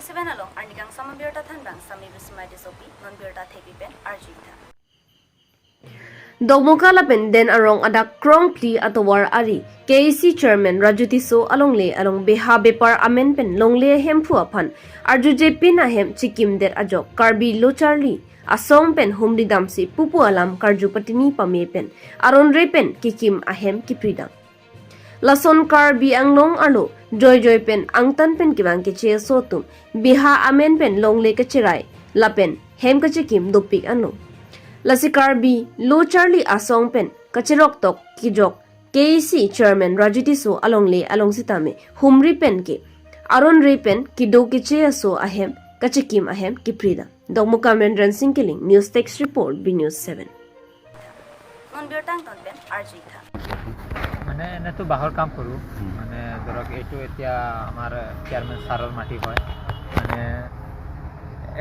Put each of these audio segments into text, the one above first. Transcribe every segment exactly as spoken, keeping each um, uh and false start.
Seven along arnikangsam abirta thanbang Sami Bismai Tissopi, non birta thepi pen arjuitha. Dokmoka lapen Den Arong adak Krongphli atovar ari K A C Chairman Raju Tisso alongle along beha bepar amen pen longle ahemphu aphan arjujepin ahem chikimdet ajok Karbi Lo Charli Asong pen humri damsi pupu alam karju patini pame pen aron re pen kikim ahem kipridam. Lason Karbi Anglong arlo joijoi pen angtan pen kevang keche aso atum beha amen pen longle kacherai lapen hem kachikim dopik anlo. Lasi Karbi Lo Charli Asong pen kacherok tok kijok K A C Chairman Raju Tisso alongle along sitame humri pen ke aron re pen kedo keche aso ahem kachikim ahem kipridam. Dokmoka Mendran Singh Killing, News Desk Report, B News seven. Non birta angtan pen arjuitha. মানে এনেতো বাঁহৰ কাম কৰোঁ। মানে ধৰক এইটো এতিয়া আমাৰ চেয়াৰমেন ছাৰৰ মাটি হয়। মানে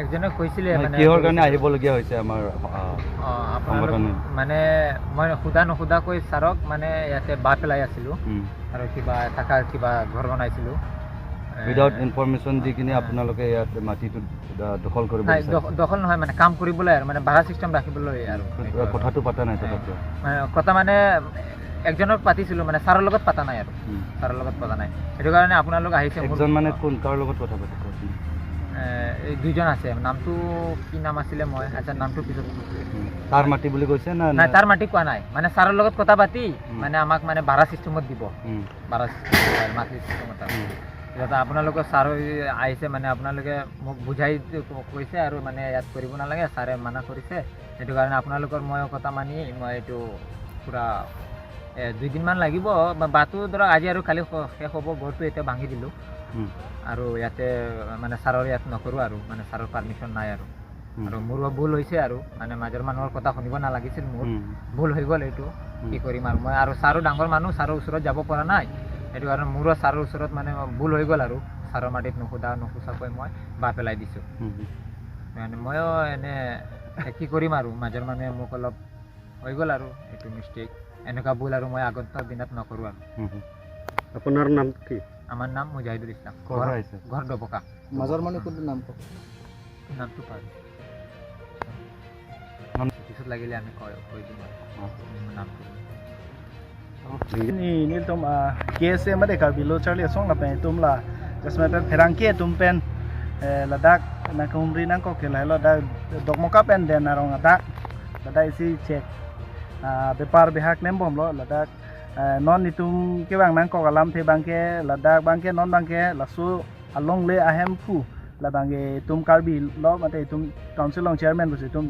একজনে কৈছিলে মানে মানে কিহৰ কৈছিলে- কাৰণে আহিবলগীয়া হৈছে আমাৰ আহ, অ, আপোনালোক সংগঠনে? মানে মই সোধা নোসোধাকৈ ছাৰক মানে ইয়াতে বাঁহ পেলাই আছিলোঁ। উম। আৰু কিবা থাকাৰ কিবা ঘৰ বনাইছিলোঁ। এ, উইদাউট ইনফৰমেশ্যন দি কিনে হয়। আপোনালোকে ইয়াত মাটিটো দ- দখল কৰিব নাই, বিচাৰে? দখ- দখল নহয়, মানে কাম কৰিবলৈ আৰু মানে ভাড়া চিষ্টেম ৰাখিবলৈ আৰু উম, কথাটো পাতা নাই তথাপিও? মানে কথা মানে একজনক পাতিছিলোঁ, মানে ছাৰৰ লগত পাতা নাই আৰু। উম। ছাৰৰ লগত পতা নাই। সেইটো কাৰণে আপোনালোক আহিছে মোৰ- একজন মানে কোন, কাৰ লগত কথা পাতিছে আপুনি? এ, এই দুইজন আছে, নামটো কি নাম আছিলে, মই আচ্ছা নামটো পিছত উম। তাৰ মাটি বুলি কৈছে না? নাই, তাৰ মাটি কোৱা নাই, মানে ছাৰৰ লগত কথা পাতি উম। মানে আমাক মানে ভাড়া চিষ্টেমত দিব। উম। ভাড়া চিষ্টেমত, মাটি চিষ্টেমত আৰু। উম। যাতে আপোনালোকৰ ছাৰ আহিছে, মানে আপোনালোকে মোক বুজাই কৈছে আৰু মানে ইয়াত কৰিব নালাগে, ছাৰে মানা কৰিছে। সেইটো কাৰণে আপোনালোকৰ মই কথা মানি মই এইটো পূৰা এ, দুইদিনমান লাগিব। বা- বাঁহটো ধৰক আজি আৰু কালি শ- শেষ হ'ব, ঘৰটো এতিয়া ভাঙি দিলোঁ। উম। আৰু ইয়াতে মানে ছাৰৰ ইয়াত নকৰোঁ আৰু, মানে ছাৰৰ পাৰ্মিশ্যন নাই আৰু। উম। আৰু মোৰো ভুল হৈছে আৰু, মানে মাজৰ মানুহৰ কথা শুনিব নালাগিছিল মোৰ। উম। ভুল হৈ গ'ল এইটো। উম। কি কৰিম আৰু, মই আৰু ছাৰো ডাঙৰ মানুহ, ছাৰৰ ওচৰত যাব পৰা নাই। সেইটো কাৰণে মোৰো ছাৰৰ ওচৰত মানে ভুল হৈ গ'ল আৰু, ছাৰৰ মাটিত নুসুধা নুসুচাকৈ মই বাঁহ পেলাই দিছোঁ। উম। মানে ময়ো এনে কি কৰিম আৰু, মাজৰ মানুহে মোক অলপ হৈ গ'ল আৰু এইটো মিষ্টেক। এনেকুৱা ভুল আৰু মই আগন্তুক দিনত নকৰোঁ আৰু। উম। আপোনাৰ নাম কি? আমাৰ নাম মুজাহিদুল ইছলাম। ক'ৰ পৰা আহিছে? ঘৰ ডবকা। মাজৰ মানুহ কোনটো নাম কওক? নামটো পাহৰি নাম? পিছত লাগিলে আমি কৈ কৈ দিম আৰু অ। নামটো। Ni nelitum ah, K S A mate Karbi Lo Charli Asong lapen itum la jasmai pen pherangke itum pen eh, ladak nangkehumri nangkok ke lahelo dak Dokmoka pen Den Arong adak ladak isi chek ah, bepar beha klembomlo ladak eh, non itum kevang nangkok alamthe abangke ladak abangke non abangke laso alongle ahemphu labangke itum Karbi lo mate itum council along chairman pusi itum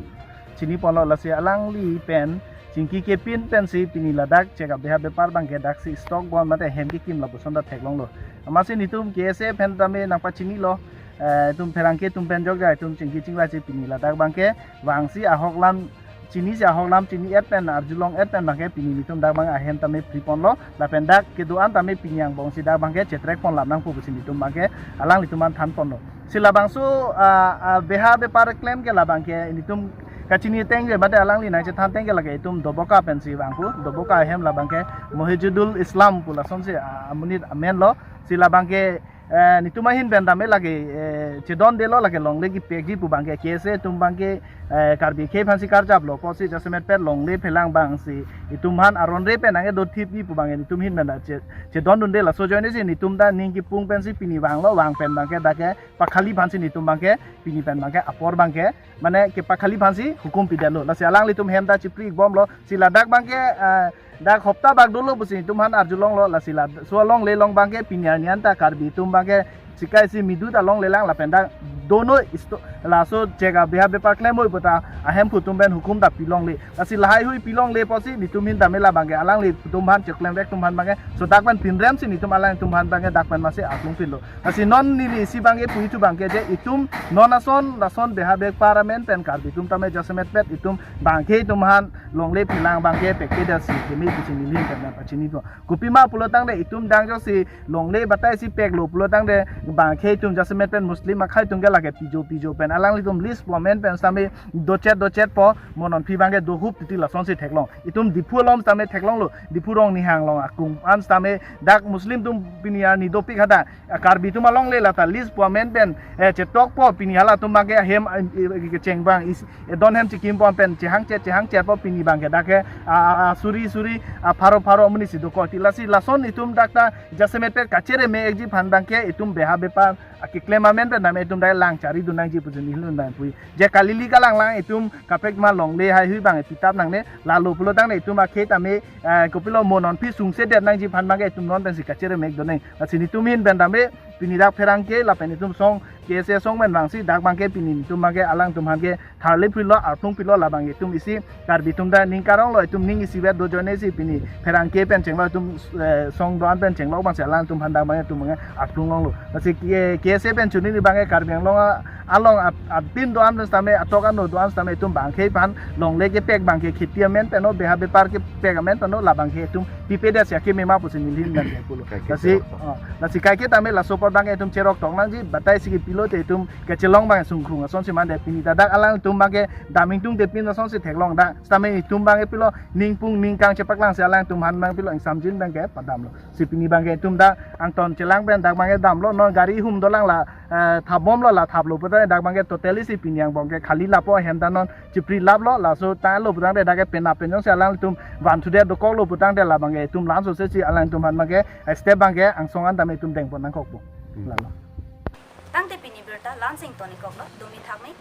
chiniponlo, lasi alangli pen chingki kepin pensi pini ladak chek abeha bepar abangke daksi stock bond mate hem kekim lapuson ta theklonglo. Amatsi nelitum K S A pen tame nangpachinilo, eh, itum pherangke itum pen jokja itum chingki chingvai si pini ladak abangke vangsi ahok alam chinisi ahok alam chini-et pen arjulong-et pen abangke pini nelitum dak abang ahem tame priponlo lapen dak kedo-an tame pini angbongsi dak abangke chetrek ponlap nangpo pusi nelitum abangke alanglitum aphan thanponlo. Si labangso ah, ah, beha bepar klem ke labangke nelitum kachini ateng ke mate alangli nangchethan ateng ke lake itum Doboka pensi vangpo, Doboka ahem labangke Mohijudul Islam pu lasonsi ah, amonit amenlo. Si labangke eh, nelitum ahin pen tame lake eh, chedondelo lake longle kepekji pu abangke K S A atum abangke eh, Karbi akhei aphansi karjaplo pusi jasemet pen longle phelang abangsi itum aphan aron re pen nangkedothipji pu abangke nelitum ahin pen ta che- chedondunde, laso ajoinesi nelitum ta ning kepung pensi pini vanglo, vang pen abangke dak ke pakhali aphansi nelitum abangke pini pen abangke apor abangke mane kepakhali aphansi hukum pidetlo. Lasi alanglitum hem ta chipri bomlo. Si ladak abangke eh, dak hopta bak dolo pusi nelitum aphan arjulonglo, lasi la so alongle along abangke pini arni an ta Karbi atum abangke sikai si midut alongle lang lapen dak dono isto laso chek abeha bepar klem oi puta ahemphu atum pen hukum ta pilongle. Lasi lahaihui pilongle pusi nelitum ahin tame labangke alanglitum aphan cheklemvek atum aphan abangke so dak pen pinremsi nelitum alangtum aphan abangke dak pen masi aklung pilo. Lasi non neli isi abangke puithu abangke je itum non ason lason beha bepar amen pen Karbi atum tame jasemet pet itum abangke itum aphan longle phelang abangke pekpedetsi keme pusi neli ahin pen pachinipo. Kopima pulotangte itum dang joksi longle batai si peklo pulotangte Bangke itum jasemet pen Muslim akhai atum ke lake pijo pijo pen alanglitum list pu amen pen sitame dochet dochet po, mo nonphi bangke dohup titi lasonsi theklong. Itum Diphu along sitame theklonglo, Diphu rong nihang along akung an sitame dak Muslim atum pini arni dopik hadak. A, Karbi atum alongle lata list pu amen pen, eh, chetok po pini halatum bangke ahem, eh, eh, kecheng bang is, eh, don hem chikim po pen chehang che chehang che po pini bangke dak ke, a, a, a, suri suri, a, pharo pharo amonit si dokok ti lasi lason itum dak ta jasemet pen kachere me-ekji aphan bangke itum beha bepar, a, keklem amen pen tame itum dak lang charidun nangji pusi nelihin bang pu. Je kalili kalang lang itum kaprek ma longle haihui bang pitap nangne, lalo pulo tangte itum akhei tame, eh, kopilo mo nonphi sungsedet nangji aphan bangke itum non pensi kachere me-ek dun nang. Lasi netum ahin pen tame pini dak pherangke lapen itum song K S A song pen bangsi dak bangke pini netum bangke alangtum aphan ke tharle philo arplung philo labang itum isi Karbi atum ta ning karonglo, itum ning isivet do ajoine si pini pherangke pen chenglo itum, eh, song do-an pen chenglo bangsi alangtum aphan dak bangke itum bangke arplung longlo. Lasi K-, K S A pen chunini bangke Karbi Anglong a-, along ap-, apin do-an pen sitame atok ano do-an sitame itum bangke aphan longle kepek bangke kheti amen pen o beha bepar kepek amen pen o labangke itum pipedet si akeme ma pusi nelihin bangke pulo. Kaike Lasi, cherok tok. Oh, lasi kaike tame laso apot bangke itum cherok tok nangji, batai si kepilo te itum kechelong bangke sungkrung asonsi mande pini ta dak alangtum bangke daming tung te pin asonsi theklong dak. Sitame itum bangke pilo ningpung ningkang chepaklangsi alangtum aphan bangke pilo ingsamjin bangke padamlo. Si pini bangke itum dak angton chelang pen dak bangke damlo, non gari hum dolang la, eh, thapbomlo, la thaplo putangte dak bangke totally si pini angbong ke khali lapo, ahem ta non chipri laplo, laso tanglo putangte dak ke penap pen jongsi alangtum vanthudet dokoklo putangte labangke itum lamso se si alangtum aphan bangke, eh, step bangke angsong an tame itum dengpon nangkokpo. Hmm. Lalo. Tangte pini birta la-ansi ingtonikoklo, dumi thakme.